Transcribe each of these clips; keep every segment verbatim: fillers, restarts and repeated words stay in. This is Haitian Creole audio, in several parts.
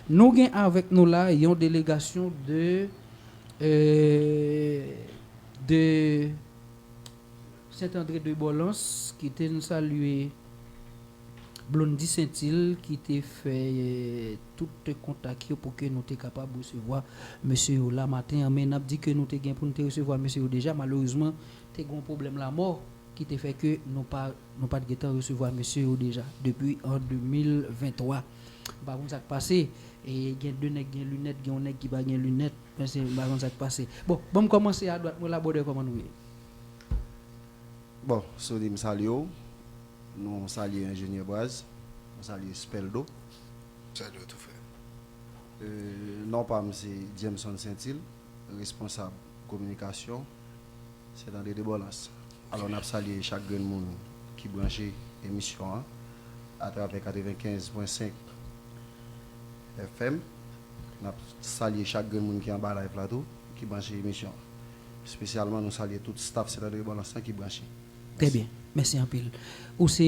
Nou gen avèk nou la yon delegasyon de, euh, de Saint André de Bolans, kite n salye Blondy Saintil ki te fè, eh, tout kontak yo pou ke nou te kapab resevwa mesye yo la maten an. Men n ap di ke nou te gen pou n te resevwa mesye yo deja. Malerezman, te gen yon pwoblèm lamò ki te fè ke nou pa, nou pa t gentan resevwa mesye yo deja depi an de mil venntwa. M pa konn sa k pase. E gen de nèg gen linèt, gen yon nèg ki pa gen linèt. Men se, m pa konn sa k pase. Bon, ban m kòmanse adwat mwen la, brother, kòman nou ye? Bon, Sony, m salye w. Nou salye Enjenyè Braz. Nou salye Speldo. Salye w tou, frè. Euh, non pa m se Jameson Saintil, responsab kominikasyon Saint André de Bolans. Alò, n ap salye chak grenn moun ki branche emisyon an atravè katrevenkenz pwen senk F M. N ap salye chak grenn moun ki anba live la tou, ki branche emisyon an. Espesyalman, nou salye tout staff Saint André de Bolans lan ki branche. Trè byen. Mèsi anpil. Ou se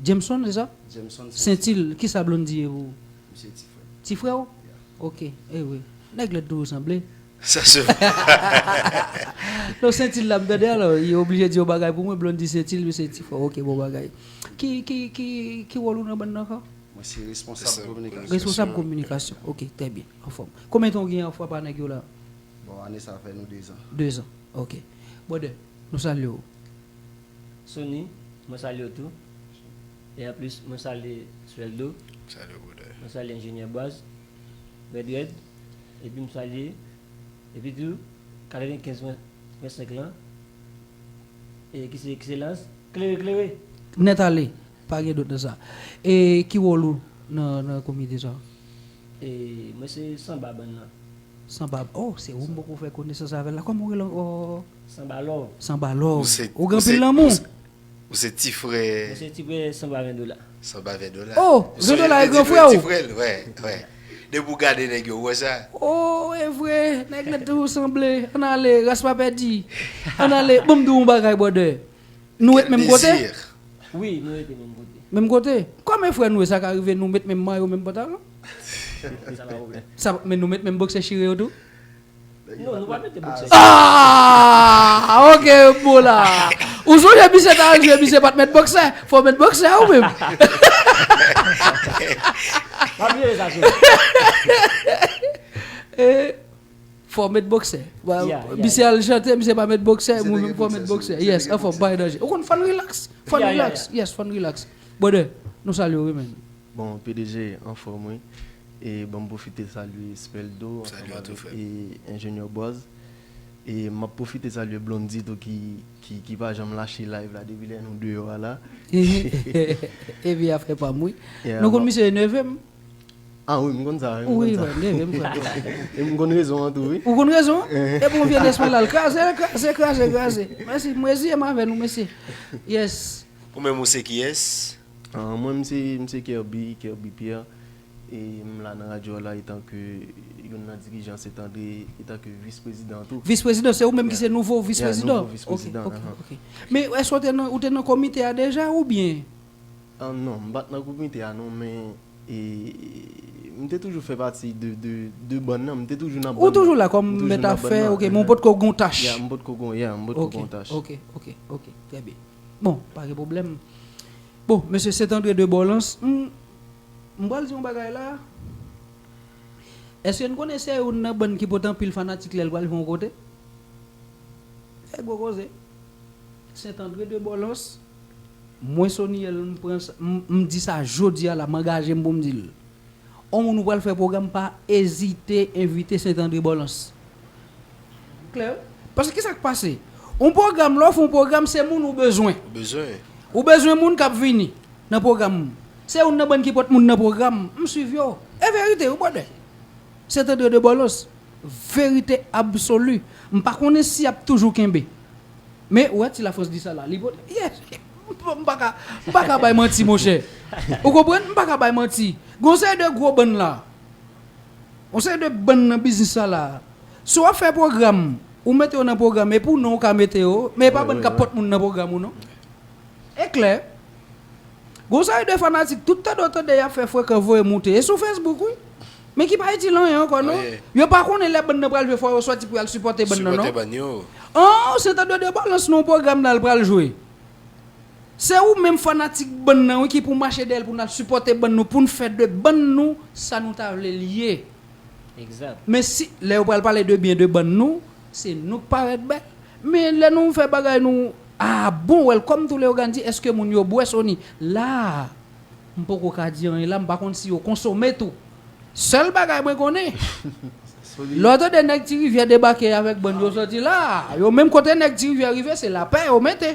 Jameson, se sa? Jameson Saintil. Saintil, kisa Blondy ye pou ou? M se ti frè. Ti frè w? Yeah. Ok, e wi. Nèg lèd toujou sanble. Sa se vre. Non, Saintil la m tande, alò, li oblije di yon bagay pou mwen, Blondy Saintil, li se ti frè. Ok, bon bagay. Ki, ki, ki, ki wòl ou nan bann nan ankò? Mwen se responsab Responsab kominikasyon. Responsab kominikasyon. Ok, trè byen. Anfòm. Konbyen tan w gen anfwa pa nèg yo la? Bon, ane sa fè nou dezan. Dezan. Ok. Brother, nou salye w. Sony, mwen salye w tou. E anplis, mwen salye Sweldo, Salye w, brother. Mwen salye Enjenyè Braz, Red Red, epi m salye, epi tou, katrevenkenz pwen senk lan, e ki se Ekselans, Klere Klere. Nèt ale. Pa gen dout nan sa. E ki wòl ou nan, nan komite sa? E mwen se Sanba bann nan. Sanba. Oh, se ou m poko fè konesans avè l la. Kòman ou rele ankò? Sanba Love. Sanba Love. Ou se- Ou gen ou se- anpil lanmou. Ou se- ou se ti frè Mwen se ti frè Sanba ven dola. Sanba ven dola. Oh, Ou se ven dola e ti gran frè, frè ti w. Frè l, wè, wè. Depi w gade nèg yo, ou wè sa. Oh, e vre. Nèg nèt toujou sanble. Ann ale, ras pa pèdi. Ann ale. Ban m di w yon bagay, brother. Nou ret menm kote? Désir. Wi, nou rete menm kote. Menm kote? Kòman frè nou e sa ka rive nou met menm mayo, menm pantalon? Sa pa pwoblèm. Sa, men nou met menm boksè chire yo tou? Non, nou pa mete boksè. Ah, ok, bon la. Ou sonje misye ta al jwe, misye pa t met boksè. Fò w met boksè ou menm. Pa bliye sa, sou. Eh, fò w met boksè. Ba, Yeah, yeah, misye al chante, misye pa met boksè, Misye mwen te menm gen fò w met boksè, boksè. misye te Yes, gen anfòm, boksè. Pa gen danje. Ou konn fò n relax. Fò n Yeah, yeah, relax. Yes, fò n relax. Brother, nou salye w, wi, men. Bon, P D G, anfòm, wi. E ban m pwofite salye Speldo, Salye ansanm tou, avèk, frè. E Enjenyè Braz. E m ap pwofite salye Blondy tou ki, ki, ki pa janm lache live la depi lè nou deyò a la. Epi afè pa m, wi. Yeah, Nou konn bon. Misye e neve m. Ah wi, m konn sa, wi, m Wi, konn sa. Frè, neve m, frè. E m konn rezon an tou, wi. Ou konn rezon? E bon, vye desmen la, l kraze, kraze, kraze, kraze. Mèsi, m reziye m avè nou, mesye. Yes. Ou menm ou se kiyès? Ah, mwen, m se, m se Kerby, Kerby Pierre. E m la nan radyo a la etanke youn nan dirijan Saint André, etanke vis prezidan tou. Vis prezidan, se ou menm ki Yeah. Se nouvo vis Yeah, prezidan? Nouvo vis prezidan. Ok, ok, ok. Men èske w te nan, ou te nan komite a deja oubyen? Ah, non, m pa t nan komite a non, men e, m te toujou fè pati de, de, de bann nan, m te toujou nan bann Ou toujou nan. La kòm M toujou mèt nan afè, bann nan, ok, men ou mhm. potko gon tach. Yeah, m potko gon, yeah, m potko Ok, gon tach. ok, ok, ok, trè byen. Bon, pa gen pwoblèm. Bon, mesye Saint André de Bolans, m, m pral di yon bagay la. Èske n konnen se youn nan bann ki pote anpil fanatik lè l pral jwe yon kote? E gwo koze. Saint André de Bolans, mwen Soniel, m pran sa, m, m di sa jodi a la, m angaje m pou m di l. On moun ou pral fè pwogram, pa ezite envite Saint André Bolans. Klè? Paske kisa k pase? On pwogram, lè w fè on pwogram, se moun ou bezwen. Ou bezwen. Ou bezwen moun k ap vini nan pwogram. Se youn nan bann ki pot moun nan pwogram. M swiv yo. E verite, wi, brother. Saint André de Bolans. Verite absoli. M pa konnen si y ap toujou kenbe. Men, ou wè, ti Lafrans di sa la. Li pot, yes. M pa ka, m pa ka bay manti, monchè. Ou konprann? M pa ka bay manti. Gon seri de gwo bann la. Yon seri de bann nan biznis sa la. Si w ap fè pwogram, ou mete yo nan pwogram, e pou non ou ka mete yo, men e pa Wi, bann wi, k ap wi. pot moun nan pwogram ou non. E klè. Gon seri de fanatik, tout tande w tande y ap fè frekan voye moute. E sou Facebook, wi. Men ki pa itil anyen ankò non. Yo pa konnen lè bann nan pral jwe, fò yo sòti pou y al sipòte bann nan non. An, Sentandre de Balans nan yon pwogram nan l pral jwe. Se ou menm fanatik bann nan wi ki pou mache dèyè l pou n al sipòte bann nou, pou n fè de bann nou sa nou ta vle l ye. Men si lè yo pral pale de byen de bann nou, se nou k parèt bèl. Men lè nou fè bagay nou, ah bon, welcome to Leyogàn di, èske moun yo bwè Sony? La, m poko ka di anyen la, m pa konn si yo konsome tou. Sèl bagay mwen konnen, lè w tande nèg Ti Rivyè debake avèk bann yo sòti la, yo menm kote nèg Ti Rivyè rive, se lapè yo mete.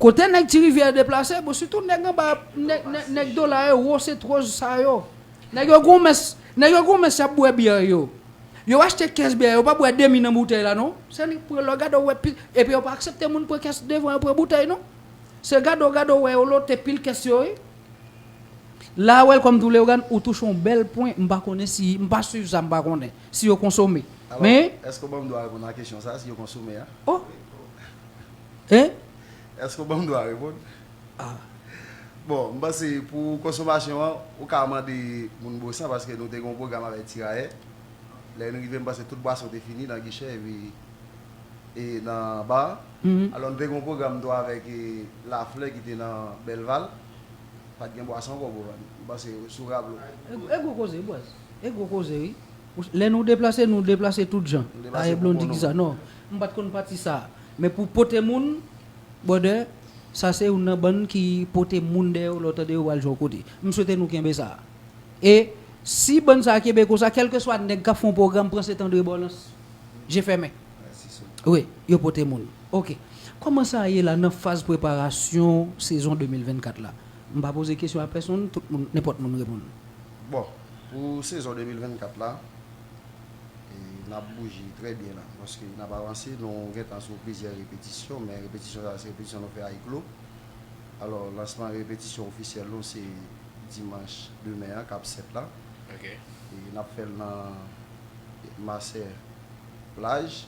Kote nèg Ti Rivyè deplase, bon, sitou nèg anba, nèg, nèg, nèg dola ewo, se twoz sa yo. Nèg yo gon mès, nèg yo gon mès y ap bwè byè yo. Yo achte kès byè, yo pa bwè demi nan boutèy la non. Se li pou yo lò gade w wè pi, epi yo pa aksepte moun pran kès devan yo pran boutèy non. Se gade w gade w wè yo lote pil kès yo wi. La, welcome to Leyogàn, ou touche yon bèl pwen, m pa konnen si, m pa swiv sa, m pa konnen si yo konsome. Men, èske w ban m dwa reponn a kesyon sa, si yo konsome a? Oh! Hein? Èske w ban m dwa reponn? Ah. Bon, m panse pou konsomasyon an, ou ka mande moun Bosan paske nou te gen yon pwogram avèk Tirayè. Lè n rive, m panse tout bwason te fini nan gichè epi e nan ba. Alò, nou te gen yon pwogram tou avèk e, Laflè ki te nan Bèlval. Pa t gen bwason ankò pou vann. M panse sou Rablo. E gwo koze, bwaz. E gwo koze, wi. Lè nou deplase, nou deplase tout jan. Aye Blondy ki sa. Non, m pa t konn pati sa. Men pou pote moun, brother, sa se youn nan bann ki pote moun dèyè yo lè w tande yo pral jwe yon kote. M swete nou kenbe sa. E si bann sa kenbe konsa, kèlkeswa nèg k ap fè yon pwogram, pran Sentandre Balans, je fèmen. Wi, yo pote moun. Oke. Kòman sa ye la nan faz preparasyon sezon de mil vennkat la? M pa poze kesyon a pèsonn, tout moun, nenpòt moun reponn. Bon, pou sezon de mil vennkat la, e, n ap bouje trè byen la, paske n ap avanse, nou gentan sou plizyè repetisyon, men repetisyon sa se repetisyon nou fè a iklo. Alò, lansman repetisyon ofisyèl nou se dimanch demen an k ap sèt la. E n ap fè l nan Masè Plaj,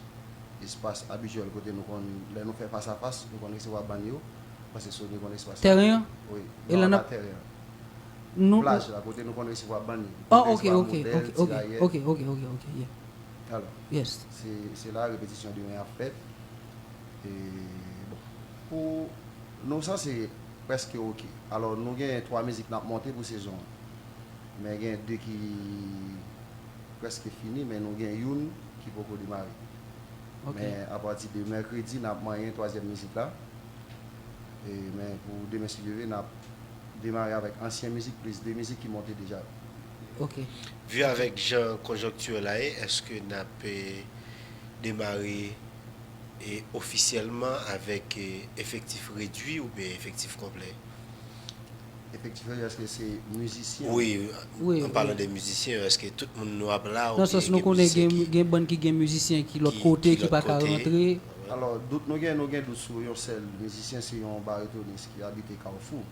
espas abityèl kote nou konn, lè nou fè fas a fas, nou konn resevwa bann yo, paske Sony konn espas la. Tèren an? Wi, non, pa tèren an. Plaj la, kote nou konn resevwa bann yo. Ah, oke, oke, oke, oke, oke, oke, oke, oke, yeah. Alò, se, se la repetisyon demen ap fèt. E, bon, pou nou sa se prèske oke. Alò, nou gen twa mizik n ap monte pou sezon an. Men gen de ki prèske fini, men nou gen youn ki poko demare. Men apati de mèkredi, n ap manyen twazyèm mizik la. E, men pou demen, si Dye vle, n ap demare avèk ansyen mizik plis de mizik ki monte deja. Ok. Vi avèk jan konjonkti a ye, èske n ap, eh, demare, eh, ofisyèlman avèk, eh, efektif redui oubyen efektif konplè? Efektif redui, èske se mizisyen? Wi, an palan de mizisyen, èske tout moun nou ap la oubyen gen mizisyen ki... Nan sans nou konnen gen, gen bann ki gen mizisyen ki lòt kote, ki pa ka rantre. Alò, dout nou gen, nou gen dout sou yon sèl mizisyen, se yon baretonis ki abite Kawfou.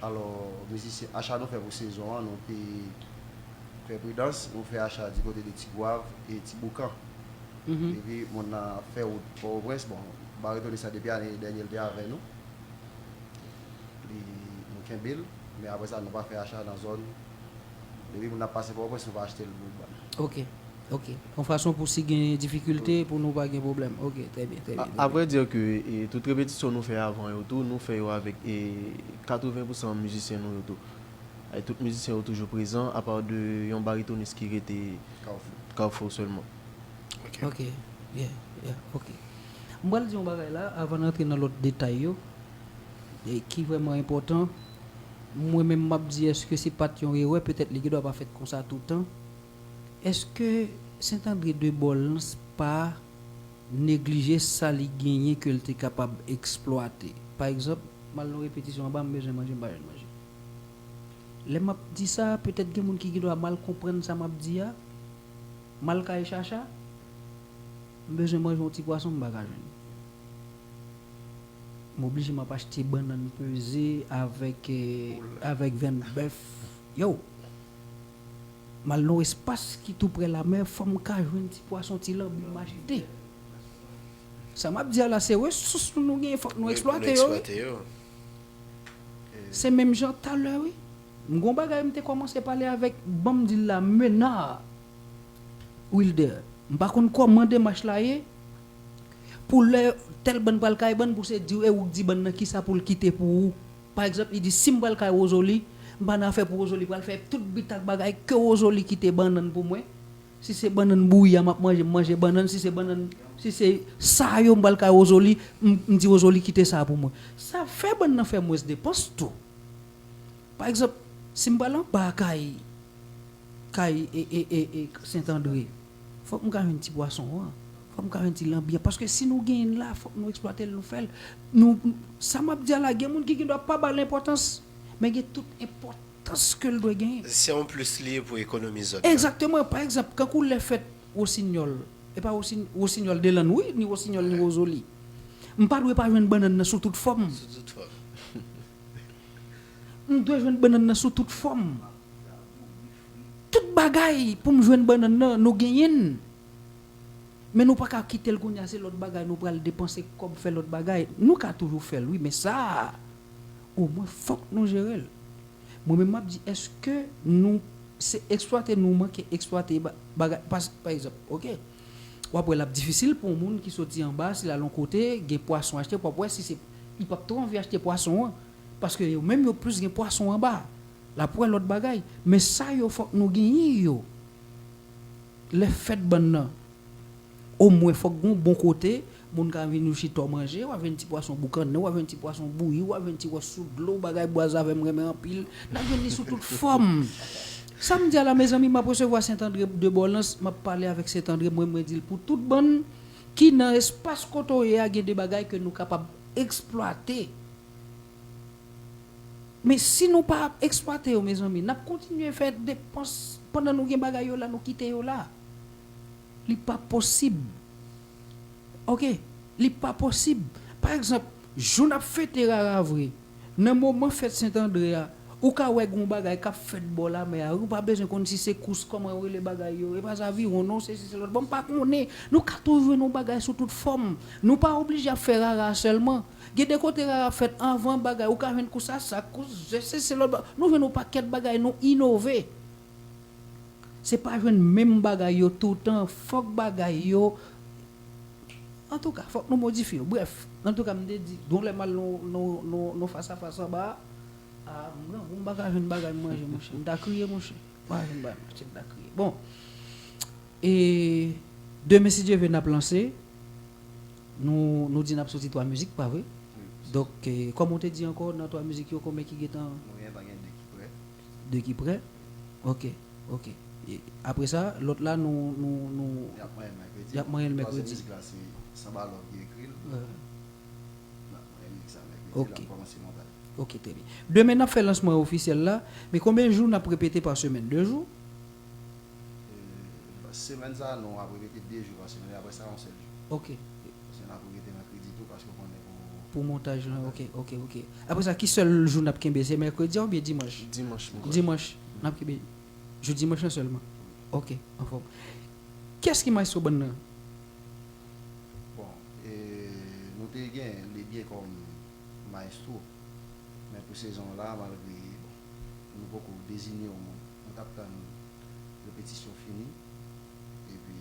Alò, mizisyen, acha nou fè pou sezon an, nou te fè pridans, nou fè acha di kote de Ti Gwav e Ti Boukan. Epi, moun nan ap fè wout Pòtoprens, bon, baretonis sa depi ane dènye l te avè nou. Li, nou kenbe l, men apre sa, nou pa fè acha nan zòn. Depi moun ap pase Pòtoprens, nou pa achte l pou ban. Ok, ok. Yon fason pou si gen difikilte, pou nou pa gen pwoblèm. Ok, trè byen, trè byen. A vrè di ke, e, tout repetisyon nou fè avan yo tou, nou fè yo avèk, e, katreven pousan mizisyen nou yo tou. E tout mizisyen yo toujou prezan, apa de yon baretonis ki rete Kawfou sèlman. Ok, yeah, yeah, ok. M pral di yon bagay la, avan n antre nan lòt detay yo, e ki vrèman enpòtan. Mwen menm, m ap di, èske se pa t yon erè? Petèt li gendwa pa fèt konsa toutan. Èske Sentandre de Bòlans pa neglije sa li genyen ke l te kapab eksplwate? Pa egzanp, m al nan repetisyon anba, m bezwen manje, m pa jwenn manje. Lè m ap di sa, petèt gen moun ki gendwa mal konprann sa m ap di a. M al kay Chacha, m bezwen manje yon ti pwason, m pa ka jwenn. M oblije m ap achte bannann peze avèk, eh, avèk venn bèf. Yo! M al nan yon espas ki tou prè lamè, fò m ka jwenn ti pwason, ti lanbi, m achte. Sa m ap di a la, se resous nou, nou genyen, fòk nou eksplwate yo, wi. Se menm jan talè, wi. M gon bagay m te kòmanse pale avèk, ban m di l la, Menard Wilder. M pa konn kòman demach la ye, pou lè tèl bann pral kay bann, pou se di w, e ou k di bann nan kisa pou l kite pou ou. Pa egzanp, li di, si m pral kay Wozoli, m pa nan afè pou Wozoli pral fè tout bit ak bagay, ke Wozoli kite bannann pou mwen. Si se bannann bouyi a m ap manje, m manje bannann. Si se bannann, si se sa yo, m pral kay Wozoli, m, m di Wozoli kite sa pou mwen. Sa fè bann nan fè mwens depans tou. Pa egzanp, si m pral anba kay, kay e, e, e, e Sentandre, fòk m ka jwenn ti pwason an. Fòk m ka jwenn ti lanbi an. Paske si nou genyen l la, fòk nou eksplwate l, nou fè l. Nou, sa m ap di a la, gen moun ki gen dwa pa ba l enpòtans, men gen tout enpòtans ke l dwe genyen. Se yon plis li ye pou ekonomi zòn nan. Egzakteman. Pa egzanp, kankou lè fèt Wosinyòl, e pa Wosin-, Wosinyòl Delann, wi, ni Wosinyòl, ni Wozoli. M pa dwe pa jwenn bannann nan sou tout fòm. Sou tout fòm. M dwe jwenn bannann nan sou tout fòm. Tout bagay pou m jwenn bannann nan, nou genyen l. Men nou pa ka kite l kounye a, se lòt bagay, nou pral depanse kòb fè lòt bagay. Nou ka toujou fè l, wi, men sa a, omwen fòk nou jere l. Mwen menm, m ap di, èske nou, se eksplwate nou manke eksplwate ba-, bagay, pa, pa egzanp, oke, w ap wè l ap difisil pou yon moun ki soti anba, si l al yon kote, gen pwason achte, w ap wè si se, li p ap twò anvi achte pwason an, paske yo menm yo plis gen pwason anba, l ap wè lòt bagay. Men sa yo fòk nou genyen yo. Lè fèt bann nan, omwen fòk gon bon kote, moun ka vin yon chita w manje, w ap jwenn ti pwason boukannen, w ap jwenn ti pwason bouyi, w ap jwenn ti wòs sou dlo, bagay bwazavè m renmen anpil. N ap jwenn li sou tout fòm. Sa m di a la, mezanmi, m ap resevwa Sentandre de Bòlans, m ap pale avèk Sentandre, mwen, mwen di l pou tout bann ki nan espas kote w ye a, gen de bagay ke nou kapab eksplwate. Men si nou pa ap eksplwate yo, mezanmi, n ap kontinye fè depans pandan nou gen bagay yo la, nou kite yo la. Li pa posib. Oke? Li pa posib. Pa egzanp, jou n ap fete Rara vre, nan moman fèt Sentandre a, ou ka wè gen yon bagay k ap fèt bò lamè a, wi, ou pa bezwen konn si se kous, kòman yo rele bagay yo, e pa zaviwon non, se si se lòt. Bon, m pa konnen. Nou ka toujou jwenn yon bagay sou tout fòm. Nou pa oblije ap fè Rara sèlman. Gen de kote Rara fèt anvan bagay, ou ka jwenn kous a sak, kous ze, se, se lòt ba-, nou jwenn yon pakèt bagay, nou inove. Se pa jwenn menm bagay yo toutan, fòk bagay yo, antouka, fòk nou modifye yo. Brèf, antouka, m te di, gon lè m al nan, nan, nan, nan fas a fas anba a, a, m grangou, m pa ka jwenn bagay m manje, monchè. M ta kriye, monchè. M pa jwenn bagay m manje, m ta kriye. Bon, e demen, si Dye vle, n ap lanse. Nou, nou di n ap soti twa mizik, pa vre? Wi. Donk, e, kòman w te di ankò, nan twa mizik yo, konbyen ki gentan? Nou gentan gen de ki prè. De ki prè? Ok, ok. E, apre sa, lòt la, nou, nou, nou, y ap manyen l mèkredi. Y ap manyen l mèkredi. Twazyèm mizik la, se Sanba Love ki ekri l. Wi. N ap manyen mizik sa mèkredi, l ap kòmanse montaj. Ok, trè byen. Demen, n ap fè lansman ofisyèl la, men konbyen jou n ap repete pa semèn? De jou? E, semèn sa a, non, ap repete de jou pa semèn, e apre sa, yon sèl jou. Ok. Paske n ap repete mèkredi tou, paske w konnen pou... Pou montaj lan, ok, ok, ok. Apre sa, ki sèl jou n ap kenbe? Se mèkredi a oubyen dimanch? Dimanch, m kwè. Dimanch, n ap kenbe jou dimanch lan sèlman. Ok, anfòm. Kiyès ki maestro bann nan? Bon, e, nou te gen Lebyen kòm maestro, men pou sezon la, malgre, bon, nou poko deziye yon moun, nou t ap tann repetisyon fini, epi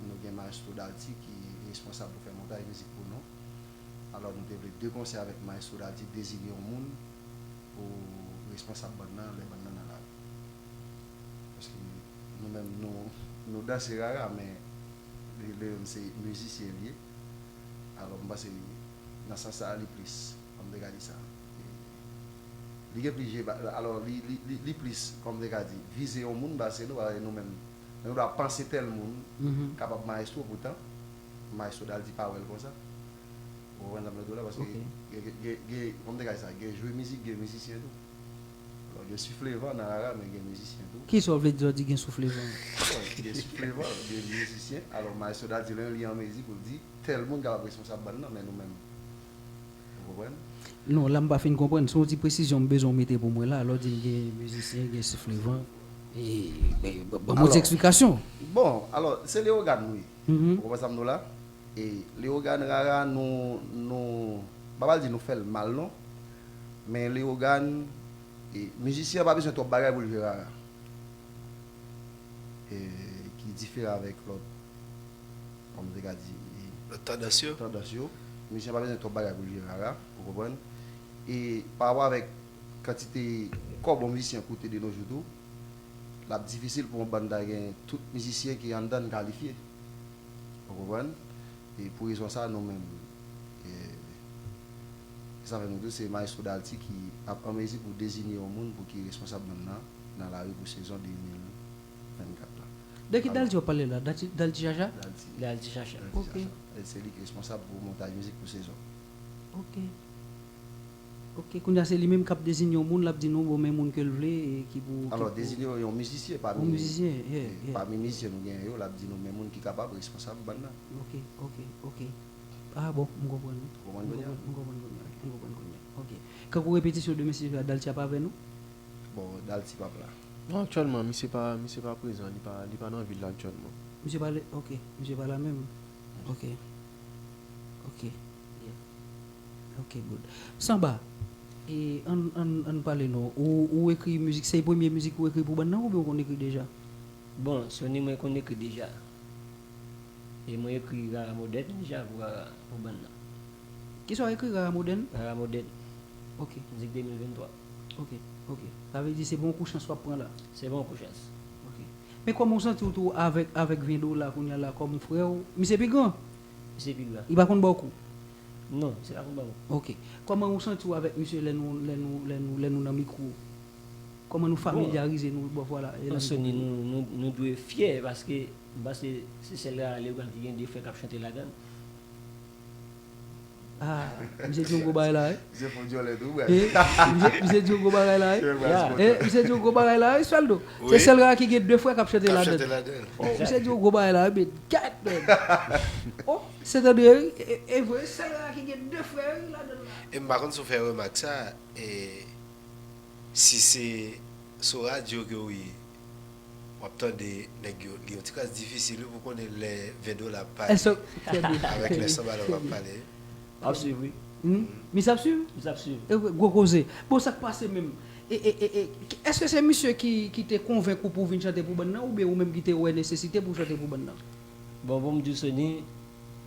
nou gen maestro Dalti ki responsab pou fè montaj mizik pou nou. Alò, nou te vle de konsè avèk maestro Dalti, deziye yon moun pou responsab bann nan, lè bann nan nan lari. Paske nou menm, nou, nou danse Rara, men li, li menm se mizisyen li ye. Alò, m panse nan sans sa a, li plis, kòm m te ka di sa. E, li gen plis je, alò, li, li, li, li plis, kòm m te ka di, vize yon moun, pase nou, pase nou menm, nou dwa panse tèl moun kapab maestro, poutan, maestro Dalti pa wè l konsa. Ou konprann sa m vle di w la? Paske gen, gen, gen, gen, kòm m te ka di sa, gen jwe mizik, gen mizisyen tou. Alò, gen siflevan nan Rara, men gen mizisyen tou. Kisa w vle di lè w di gen souflevan? Bon, gen siflevan, gen mizisyen. Alò, maestro Dalti, li an mezi pou l di, tèl moun kapab responsab bann nan, men nou menm. Ou konprann? Non, la m pa fin konprann. Se yon ti presizyon m bezwen w mete pou mwen la. Lè w di m gen mizisyen, gen siflevan, e, ban m yon ti eksplikasyon. Bon, alò, se Leyogàn, wi. Ou konprann sa m di w la? E Leyogàn, Rara, nou, nou, m pa pral di nou fè l mal, non. Men Leyogàn, E mizisyen an pa bezwen twòp bagay pou l jwe rara. E ki diferan avèk lòt, kòman m te ka di, e, lòt tandans yo. Tandans yo. Mizisyen pa bezwen twòp bagay pou l jwe rara, ou konprann? E pa rapò avèk kantite kòb yon mizisyen koute de nos jours tou, l ap difisil pou yon bann ta gen tout mizisyen ki anndan kalifye. Ou konprann? E pou rezon sa, nou menm, e, sa fè nou di w se Maestro Dalti ki ap an mezi pou deziye yon moun pou ki responsab bann nan, nan lari pou sezon de mil vennkat la. De ki Dalti w ap pale la? Dalti, Dalti Chacha? Dalti. Dalti Chacha. Dalti Chacha. E se li ki responsab pou montaj mizik pou sezon. Ok. Ok, kounye a se li menm k ap deziye yon moun, l ap di nou, bon, men moun ke l vle, e ki pou, ki pou... Alò, deziye yon mizisyen pami, yon mizisyen, yeah, yeah, pami mizisyen nou genyen yo, l ap di nou, men moun ki kapab responsab bann nan. Ok, ok, ok. Ah bon, m konprann. Ou konprann kounye a? M konprann, m konprann kounye a, m konprann kounye a. Ok. Kankou repetisyon demen, si Dalti ap avè nou? Bon, Dalti p ap la. Non, aktyèlman, misye pa, misye pa prezan, li pa, li pa nan vil la aktyèlman. Misye pa le, ok, misye pa la menm. Ok. Ok. Yeah. Ok, good. Sanba, e, ann, ann, ann pale non. Ou, ou ekri mizik, se premye mizik ou ekri pou bann nan oubyen ou konn ekri deja? Bon, Sony, mwen konn ekri deja. E mwen ekri Rara Modèn deja pou, pou bann nan. Kisa w ekri, Rara Modèn? Rara Modèn. Ok. Mizik de mil venntwa. Ok, ok. Sa vle di se pa yon kou chans w ap pran la? Se pa yon kou chans. Ok. Men kòman w santi w tou avèk, avèk ven dola kounye a la kòm frè w? Misye pi gran? Misye pi gran. Li pa konn ba w kou? Non, misye pa konn ba m kou. Ok. Kòman w santi w avèk misye lè nou, lè nou, lè nou, lè nou nan mikwo? Kòman nou familyarize nou, bon, vwala, e nan mikwo? Bon, Sony, nou, nou, nou dwe fyè paske m panse se sèl Rara Leblanc ki gen de frè k ap chante ladan l. Ah, misye di yon gwo bagay la, wi. Misye fon dyòlè tou, bra. Eh, misye, misye di yon gwo bagay la, wi. Yeah, bra. Eh, misye di yon gwo bagay la, wi, Swaldo. Se sèl Rara ki gen de frè k ap chante ladan l. K ap chante ladan l. Oh, misye di yon gwo bagay la, wi, men gad, men. Oh, se tande, wi, e, e vre, sèl Rara ki gen de frè, wi, ladan l la. E m pa konn si w fè remak sa, e, si se sou radyo ke w ye, w ap tande nèg yo, li yon ti kras difisil wi pou konnen lè ven dola ap pale avèk lè sanba love ap pale. W ap swiv wi. Misye ap swiv? Misye ap swiv. E gwo koze. Bon, sa k pase menm? E, e, e, e, èske se misye ki, ki te konvenk ou pou w vin chante pou bann nan, oubyen ou menm ki te wè nesesite pou w chante pou bann nan? Bon, pou m di w, Sony,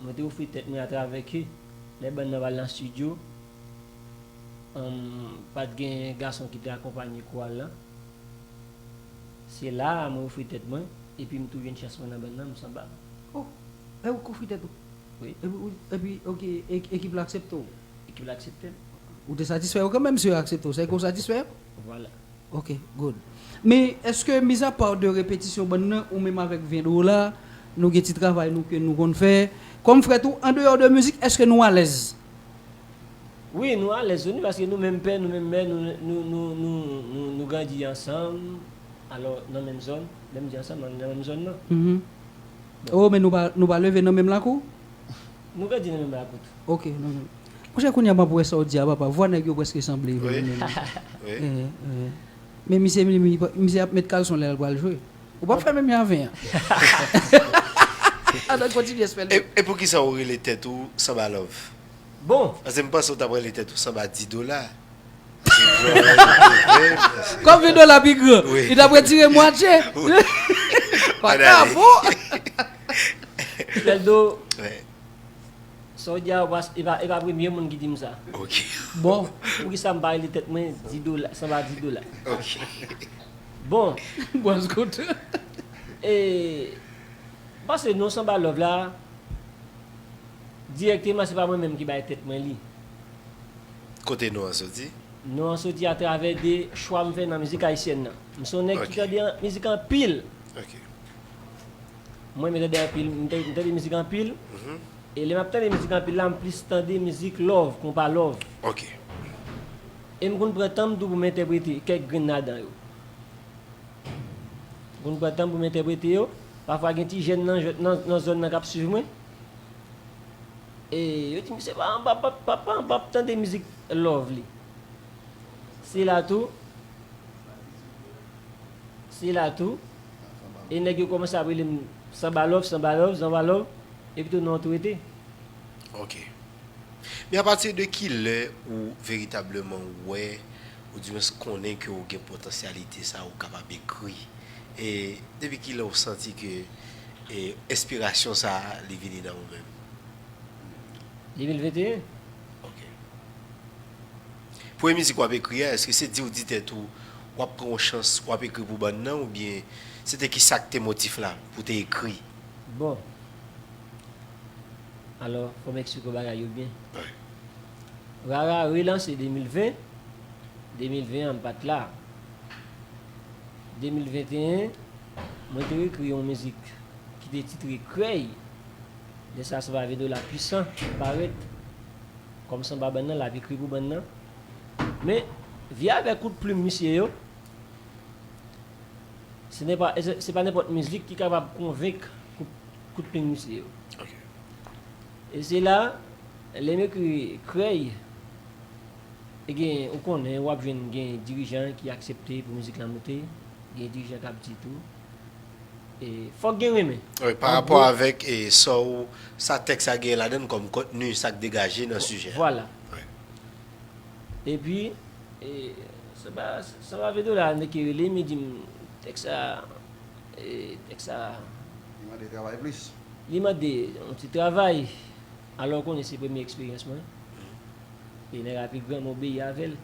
mwen te ofri tèt mwen atravè ke lè bann nan pral nan estidyo, pa t gen gason ki te akonpanye koral lan. Se la a mwen ofri tèt mwen, epi m tou jwenn chans mwen nan bann nan, m sanba. Oh, e ou k ofri tèt ou? Wi. Epi, ou, epi, ok, e, ekip la aksepte w? Ekip la aksepte m. Ou te satisfè yo kanmenm, si yo aksepte w, sa vle di ke w satisfè yo? Vwala. Ok, good. Men, èske, mizapa de repetisyon bann nan, ou menm avèk ven dola, nou gen ti travay nou ke nou konn fè? Kòm frè tou, andeyò de mizik, èske nou alèz? Wi, nou alèz wi, paske nou menm pè, nou menm mè, nou, nou, nou, nou, nou, nou grandi ansanm. Alò, nan menm zòn, lè m di ansanm, nan menm zòn nan. Mhm. Bon. Oh, men nou pa, nou pa leve nan menm lakou? Nou grandi nan menm lakou tou. Ok, nan menm. Monchè, kounye a m ap wè sa w di a, papa. Vwa nèg yo prèske sanble vre menm. Wi. Eh, eh. Men misye, misye, misye ap met kalson lè l pral jwe. Ou p ap fè menm jan avè a. Ann kontinye, Swaldo. E, e poukisa ou rele tèt ou Sanba Love? Bon. Paske m panse ou t ap rele tèt ou Sanba di dola. Kòm ven dola pi gran, li t ap retire mwatye. Wi. Paka bon. Swaldo, sa w di a, e pa, e pa premye moun ki di m sa. Ok. Bon. Poukisa m pa rele tèt mwen di dola, Sanba di dola? Ok. Bon. Bon, m kontan. E, paske non Sanba Love la, dirèkteman, se pa mwen menm ki bay tèt mwen li. Kote non an soti? Non an soti atravè de chwa m fè nan mizik ayisyèn nan. M se yon nèg ki tande an-, mizik anpil. Ok. Mwen, m tande anpil, m tande, m tande mizik anpil. Mhm. E lè m ap tande mizik anpil la, m plis tande mizik love, konpa love. Ok. E m konn pran tan m tou pou m entèprete kèk grenn ladan yo. Pou m pran tan pou m entèprete yo. Pafwa gen ti jèn nan, nan, nan zòn nan k ap swiv mwen. E yo di, "Misye pa, pa, pa, pa, pa, pa tande mizik love li." Se la tou. Se la tou. E nèg yo kòmanse ap rele m Sanba Love, Sanba Love, Sanba Love. Epi tou non tou rete. Ok. Men apati de ki lè ou veritableman wè oudimwens konnen ke w gen potansyalite sa, ou kapab ekri. E depi kilè w santi ke e enspirasyon sa a, li vini nan ou menm? De mil venteyen. Ok. Premye mizik w ap ekri a, èske se di w di tèt ou w ap pran yon chans, w ap ekri pou bann nan, oubyen se te kisa k te motif la pou w te ekri? Bon. Alò, fò m eksplike w bagay yo byen. Rara relanse de mil ven, de mil ven an m pa t la. De mil venteyen, mwen te ekri yon mizik ki te titre Krèy. Lè sa a, Sanba Vendola pwisan parèt kòm sanba bann nan, l ap ekri pou bann nan. Men, vye avèk kout plim misye yo, se pa, se pa nenpòt mizik ki kapab konvenk kout, kout plim misye yo. E se la, lè m ekri Krèy, e gen, ou konnen, w ap jwenn gen dirijan ki aksepte pou mizik la moute, gen dirijan k ap di tou. E fòk gen renmen. Wi, pa rapò avèk e sa w, sa tèks la gen ladan l kòm kontni, sa k degaje nan sijè a. Vwala. Epi, e, Sanba, Sanba Vendola, nèg ki rele m, li di m, tèks sa, e, tèks sa. Li mande travay plis. Li mande yon ti travay. Alò, w konnen se premye eksperyans mwen. E nèg la pi gran, m obeyi avè l.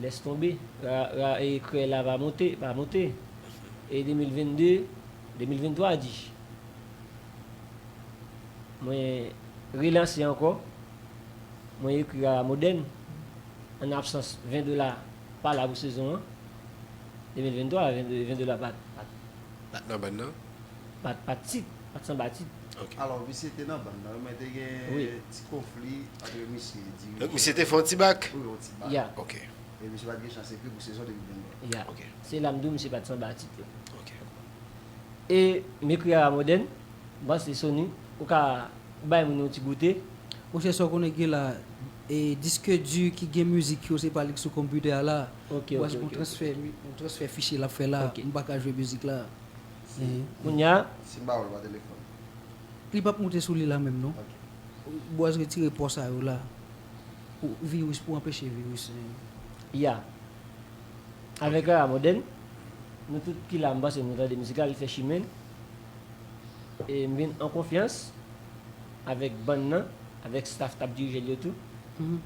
Lès tonbe. Ra, ra, e Krèy la pa monte, pa monte. E de mil venn de, de mil venn twa di. Mwen relanse ankò. Mwen ekri Rara Modèn. An absans Vendola pa la pou sezon an. De mil venn twa, Vendola pa t, pa t, Pa t nan bann nan? pa t, pa t tit, pa t sanba tit. Ok. Alò, misye te nan bann nan, men te gen Wi. Ti konfli antre misye e dirijan. Donk, misye te fè yon ti bak? Wi, yon ti bak. Ya. Ok. E misye pa t gen chans ekri pou sezon de mil venn twa. Ya. Ok. Se la m di w misye pa t sanba tit. Ok. E m ekri Rara Modèn, m panse Sony, ou ka bay moun yon ti goute. Monchè, sa w konnen gen la, e disk di ki gen mizik yo, se pa li k sou konpitè a la. Ok, Ou ok, wè se yon ok, ok. Transfè, mi- yon transfè fichye l ap fè la. Ok. M pa ka jwe mizik la. Kounye a, Si m ba w l pa telefòn. Li p ap moute sou li la menm, non. Ok. Bwaz retire pò sa yo la. Pou viris, pou anpeche viris. ya. Avèk Rara Modèn, nou tout ki la, m panse nou tande mizik la, li fè chimen l. E m vin an konfyans avèk bann nan, avèk staff k ap dirije l yo tou. Mhm.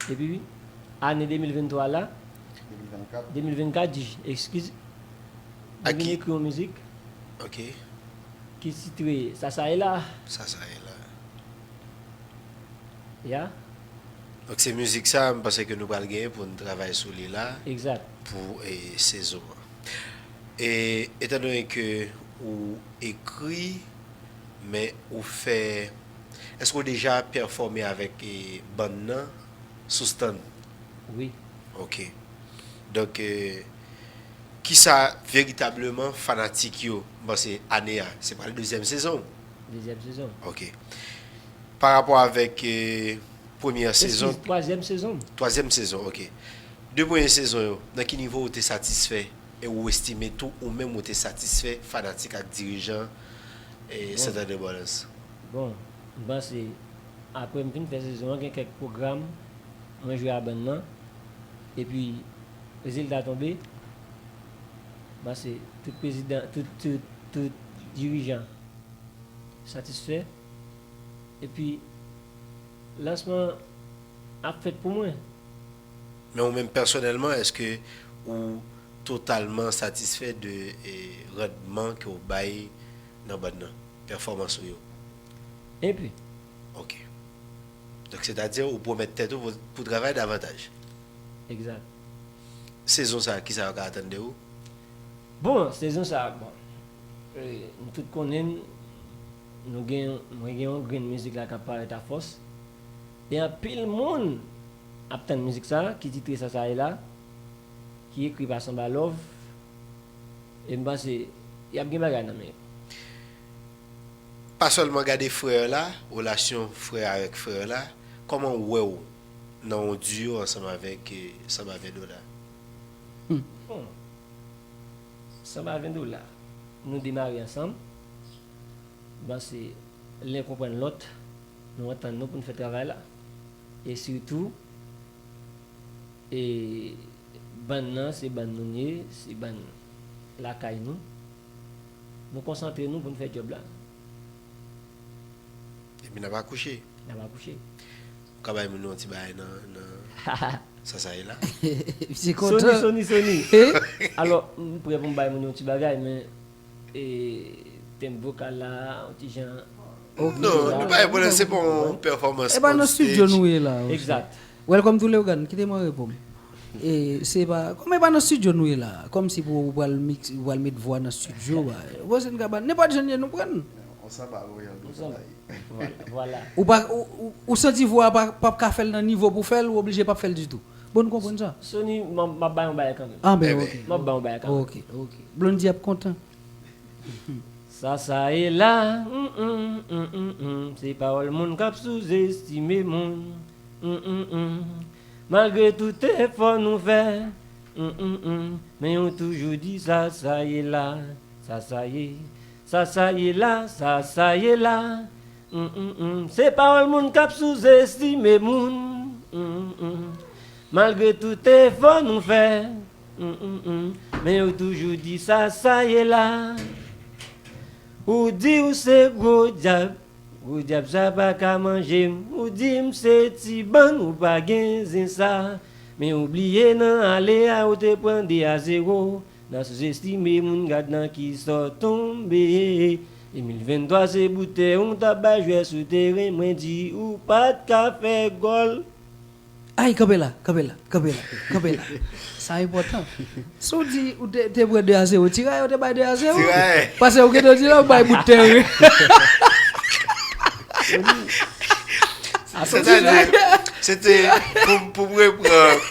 Epi, ane de mil venn twa la, De mil venn kat. de mil venn kat, di, eskize, Ak mwen vin ki- ekri yon mizik Ok. ki titre Sa Sa E La. Sa Sa E La. Ya. Donk, se mizik sa, m panse ke nou pral genyen pou n travay sou li la. Egzak. Pou e, sezon an. E etan done ke ou ekri, men ou fè, èske ou deja pèfòme avèk e, bann nan sou stand? Wi. Ok. Donk, e, kisa veritableman fanatik yo, m panse ane a, se pral dezyèm sezon? Dezyèm sezon. Ok. Pa rapò avèk e, premyè sezon? Eskize, twazyèm sezon. Twazyèm sezon, ok. De premye sezon yo, nan ki nivo ou te satisfè e ou estime tou ou menm ou te satisfè fanatik ak dirijan e, Santa de Balance? Bon, m panse apre m fin fè sezon an, gen kèk pwogram mwen jwe a bann nan. Epi, rezilta tonbe. M panse tout prezidan, tout, tout, tout dirijan satisfè. Epi, lansman ap fèt pou mwen. Men ou menm pèsonèlman, èske ou totalman satisfè de e, randman ke ou bay nan bann nan, pèfòmans ou yo? Epi, Ok. Donk, sètadi, ou pwomèt tèt ou pou, pou travay davantaj. Egzak. Sezon sa, kisa yo ka atann de ou? Bon, sezon sa, bon. E, nou tout konnen n, nou gen, mwen gen yon grenn mizik la k ap parèt afòs. E anpil moun ap tann mizik sa, ki titre Sa Sa E La, ki ekri pa Sanba Love. E m panse, y ap gen bagay nan men yo. Pa sèlman gade frè la, relasyon frè avèk frè la, kòman ou wè w nan yon duo ansanm avèk e, Sanba Vendola? Bon, Sanba Vendola, nou demare ansanm. M panse len konprann lòt, nou antann nou pou n fè travay la. E sitou, E bann nan, se bann nou ye, se bann lakay nou. Nou konsantre nou pou n fè djòb la. Epi n ap akouche. N ap akouche. Ou ka bay moun yon ti bagay nan, nan sa sa ye la. Misye kontan. Soni, Soni, Soni. Alò, m prè pou m bay moun yon ti bagay, men e, tèm vokal la, yon ti jan. Non, nou pa reponn, se pa yon pèfòmans. E pa nan estidyo nou ye la. Exact. Welcome to Leogane, kite mwen reponn. E se pa, kòm e pa nan estidyo nou ye la, kòm si pou ou pral mix, ou pral met vwa nan estidyo, ba, voisin kabann, nenpòt jan ye nou pran. On samba royal nou travay. Voilà. Ou pa, ou, ou, ou santi vwa pa, pa ka fè l nan nivo pou fè l, ou oblije pa fè l ditou. Bon, nou konprann sa. Sony, m ap bay yon bagay kanmenm. Ah, ben, ok. M ap bay yon bagay kanmenm. Ok, ok. Blondy ap kontan. Sa sa ye la, mm, mm, mm, mm, mm, se pawòl moun k ap souzestime moun. Mm, mm, mm. Malgre tout efò nou fè, mm, mm, mm, men yo toujou di sa sa ye la, sa sa ye, sa sa ye la, sa sa ye la. Mm, mm, mm. Se pawòl moun k ap souzestime moun. Mm, mm, mm. Malgre tout efò nou fè, mm, mm, mm, men yo toujou di sa sa ye la. Ou di ou se gwo dyab, gwo dyab sa pa ka manje m. Ou di m se ti bann, ou pa gen zen sa. Men ou bliye nan ale a ou te pran de a zewo. N a souzestime moun, gad nan kisa w tonbe. De mil venntwa se boutèy ou t ap bay jwè sou teren, mwen di ou pa t ka fè gòl. Ay, kanpe la, kanpe la, kanpe la, kanpe la. Sa enpòtan. Si w di ou te, te pran de a zewo, tiraye yo te bay de a zewo. Tiraye. Paske ou gentan di la, ou bay bout teren. Sètadi, se te, pou, pou m repran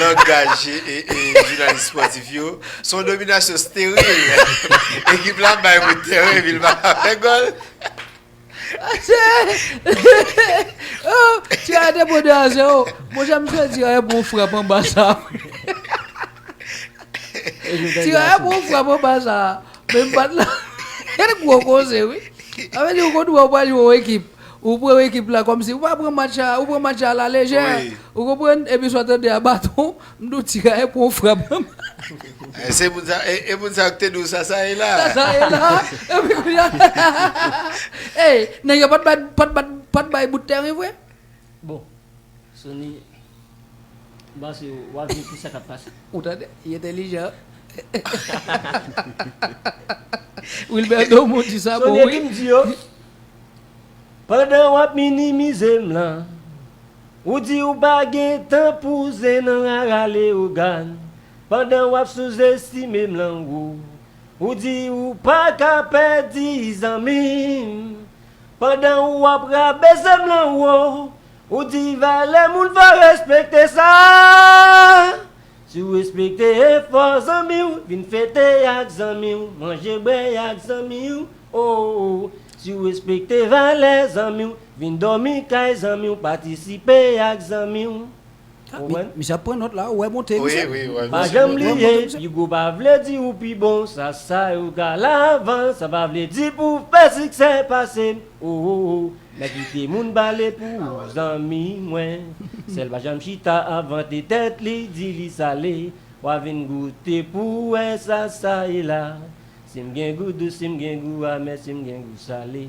langaj e, e, e jounalis spòtif yo, se yon dominasyon steril. Ekip la bay bout teren, epi l pa ka fè gòl. Oh, tiraye te pran de a zewo. Monchè, m swe tiraye pran yon frap anba sa. Tiraye pran yon frap anba sa. Men m pa t la. Gade gwo koze, wi. Sa vle di, ou konn wè w pral jwe yon ekip. Ou pran ekip la kòmsi ou pa pran match la, ou pran match la alalejè. Wi. Ou konprann? Epi swa tande a baton, m di w tiraye pran yon frap. E se moun sa, e, e moun sa yo ki te di w sa sa ye la. Sa sa ye la. Epi kounye a, ey, nèg yo pa t bay, pa t bay, pa t bay bout teren vre? Bon, Sony, m panse w ap vin pou sa k ap pase. Ou tande? Li entèlijan. Wilberto Monti sa bon wi. Sony, ki m di yo? Pandan w ap minimize m lan, ou di ou pa gen tan pou zen nan rara Leyogàn. Pandan w ap souzestime m lan, ou, ou di ou pa ka pèdi zanmi m. Pandan w ap rabese m lan, ou, ou di valè moun fò respekte sa. Si w respekte efò zanmi w, vin fete ak zanmi w, manje bwè ak zanmi w, oh, oh. Si w respekte valè zanmi w, vin dòmi kay zanmi w, patisipe ak zanmi w. Ou konprann? Misye ap pran nòt la, ou wè monte misye. Wi, wi, wi. Pa janm bliye, pi gwo pa vle di ou pi bon, sa sa yo ka lavan, sa pa vle di pou w fè siksè pase m, oh, oh, oh. Mèt kite moun pale pou zanmi mwen. Sèl pa janm chita ap vante tèt li, di li sale. W a vin goute pou w wè sa sa ye la. Si m gen gou dous, si m gen gou amè, si m gen gou sale.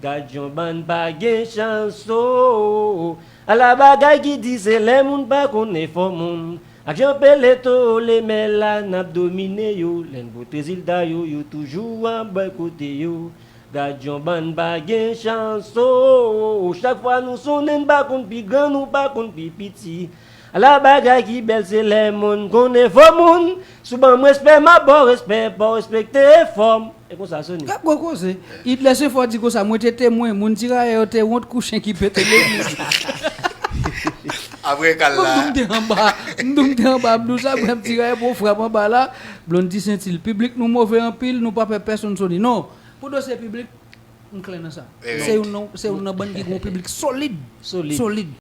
Gad yon bann pa gen chans, oh, oh, oh. Ala bagay ki di se lè moun pa konn efò moun. Ak jan Pele Tole mè la, n ap domine yo. Lè n pote rezilta yo, yo toujou ap bòykote yo. Gad yon bann pa gen chans, oh, oh, oh. Chak fwa nou sonnen, n pa konn pi gran, nou pa konn pi piti. Ala bagay ki bèl, se lè moun konn efò moun. Si w ban m respè, m ap ba w respè, pa w respekte efò m. E konsa, Sony. Gad gwo koze. Idlès Efò di konsa, mwen te temwen, moun tirayè yo te wont kou chen ki pete legliz. Apre kal la. M di w m te anba, m di w m te anba, m di w sa, mwen m tirayè pou w frap anba la. Blondy senti l. Piblik nou move anpil, nou pa pè pèsonn Sony. Non. Pou dosye piblik, m klè nan sa. Se youn nan, se youn nan bann ki gen yon piblik solid. Solid. Solid.